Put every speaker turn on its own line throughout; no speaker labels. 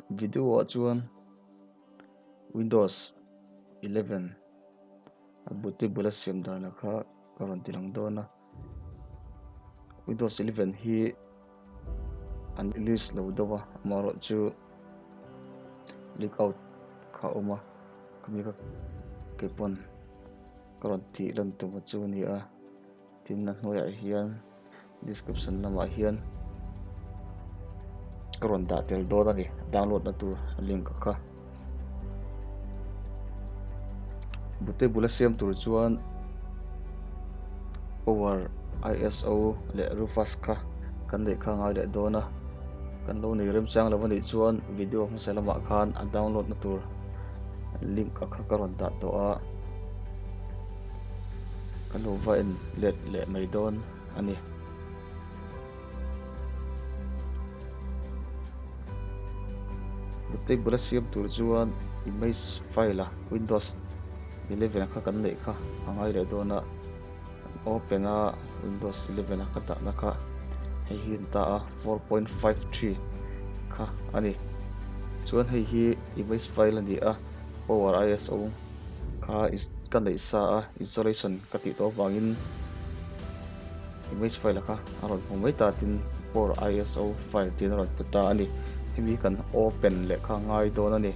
Video ah chuan Windows 11 a bootable a siam dan kha ka rawn ti lang dawn a. Windows 11 hi an release lo deuh a amaherawh chu leak out kha a awm a khami kha keipawn ka rawn tih lan tum chu a ni a. Tin a hnuaiah hian description lamah hian ka rawn dah tel dawn a ni download na tur link kha. Bootable a siam tur chuan power ISO leh Rufus kha kan neih kha ngai leh dawn a kan lo nei remchang lo a nih chuan video hmasa lamah khan a download na tur link a kha ka rawn dah tawh a. Ka lo va en let leh mai dawn a ni. Table a siam tur chuan image file a windows 11 kha kan neih kha a ngai leh dawn a open a windows 11 a ka dahna kha hei hi a ni ta a 4.53 kha a ni chuan hei hi image file a ni a power ISO kha ka neih sa a installation ka tih tawh avangin image file kha a rawn hmu mai ta tin power ISO file tiin a rawn hmu ta a ni hemi kan open leh kha ngai dawn a ni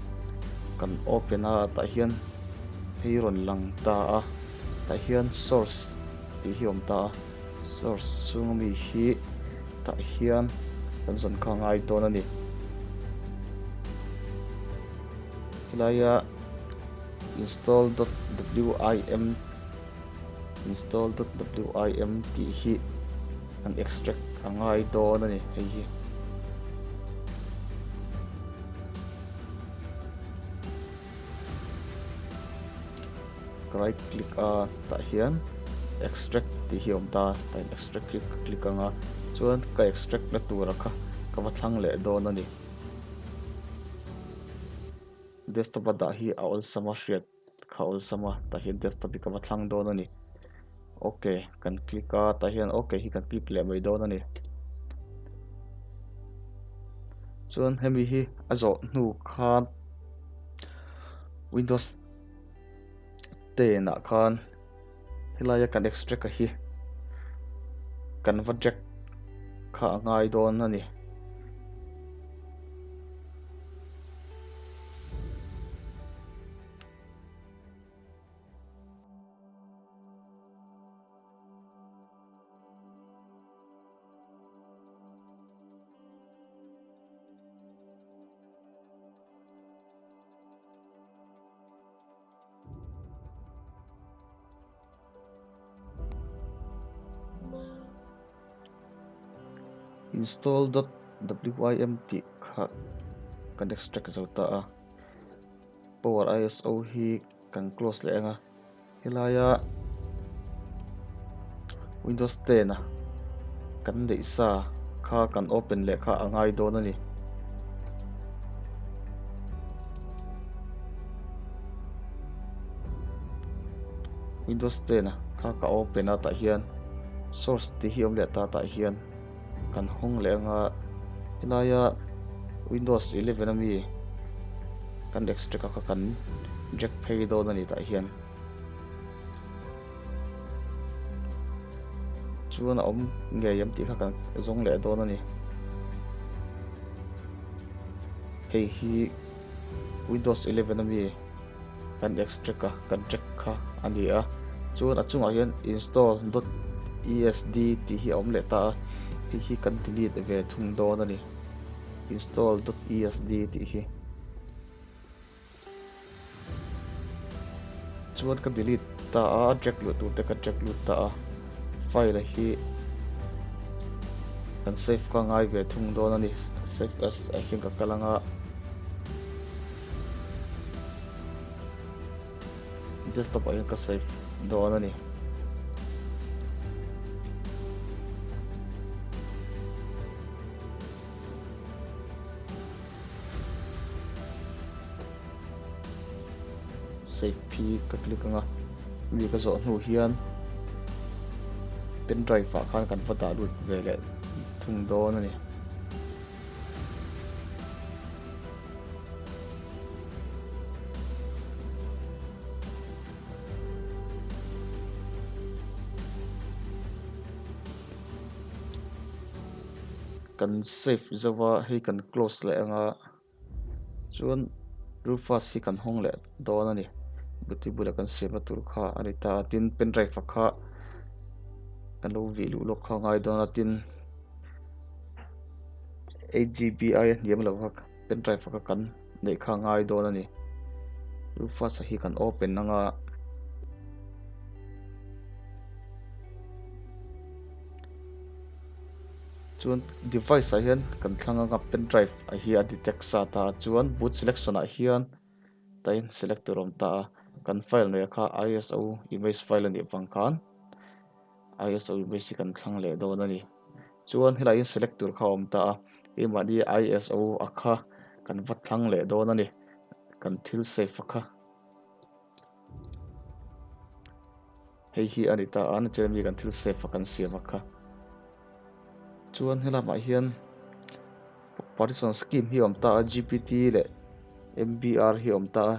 kan open a tah hian hei rawn lang ta a tah hian source tih hi a awm ta a source chhung ami hi tah hian kan zawn kha ngai dawn a ni helaia install dot wim install dot wim tih hi an extract a ngai dawn a ni hei hi. Right click a tah hian extract tih hi a awm ta tah hian extract hi ka click ang a chuan ka extract na tura kha ka va thlang leh dawn a ni. Desktop a dah hi a awlsam a hriat kha awlsam a tah hian desktop hi ka va thlang dawn a ni. Ok kan click a tah hian ok hi kan click leh mai dawn a ni. Chuan hemi hi a zawh hnu khan Windows 10 ah khan helaia kan extract a hi kan va drag kha a ngai dawn a ni. Install dot wim tih kha kan extract zo ta a power ISO hi kan close leh ang a helaia windows 10 a kan neih sa kha kan open leh kha a ngai dawn a ni. Windows 10 a kha ka open a tah hian source tih hi awm leh ta tah hian kan hawng leh anga helaia Windows 11 ami kan extract a kha kan drag phei dawn a ni tah hian chuan a awm ngei em tih kha kan zawng leh dawn a ni hei hi Windows 11 ami kan extract a kan check kha a ni a chuan a chungah hian install dot esd tih hi a awm leh ta a hei hi kan delete ve thung dawn a ni install dot esd tih hi chuan ka delete ta a drag luh tur te ka drag lut ta a file hi kan save ka ngai ve thung dawn a ni save as ah hian ka kal anga Desktop ah hian ka save dawn a ni. Save hi ka click anga mi ka zawh hnu hian pendrive ah khan kan va dah lut ve leh thung dawn a ni. Kan save zo a, hei kan close leh anga chuan Rufus hi kan hawng leh dawn a ni. Buti bula kan siamna tur kha a ni ta a, tin pen drive a kha kan lo vih luh lawk kha a ngai dawn a, tin 8GB aia hniam lo kha pen drive a kha kan neih kha a ngai dawn a ni. Rufus a hi kan open anga. Chuan device ah hian kan thlang anga pen drive ah hi a detect sa ta a chuan boot selection ah hian tain select tur a awm ta a kan file neih kha I S O image file a nih vang khan I S O image hi kan thlang leh dawn a ni chuan helai hian select tur kha a awm ta a keimahni I S O a kha kan va thlang leh dawn a ni kan thil save a kha. Hei hi a ni ta a, nichina mi kan thil save a kan siam a kha. Chuan helamah hian partition scheme hi a awm ta a, GPT leh MBR hi a awm ta a.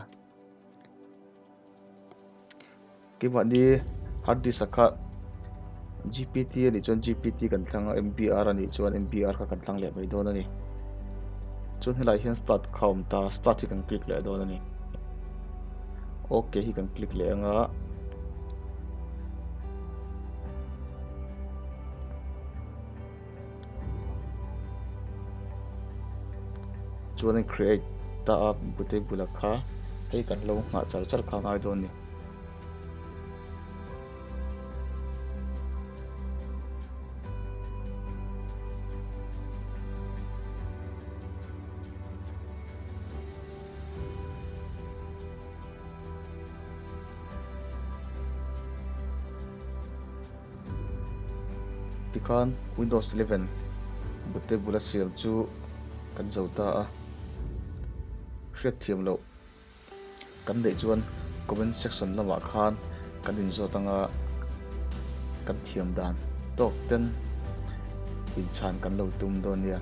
Keimahni hard disk a kha GPT a nih chuan GPT kan thlang a, MBR a nih chuan MBR kha kan thlang leh mai dawn a ni. Chuan helaiah hian start kha a awm ta a, start hi kan click leh dawn a ni. Ok hi kan click leh anga chuan in create ta a bootable a kha hei kan lo nghah char char kha ngai dawn ni. Tikhan Windows 11 bootable a siam chu kan zo ta a, hriatthiam loh kan neih chuan comment section lamah khan kan inzawt anga kan thiam dan tawk ten inchhan kan lo tum dawn nia.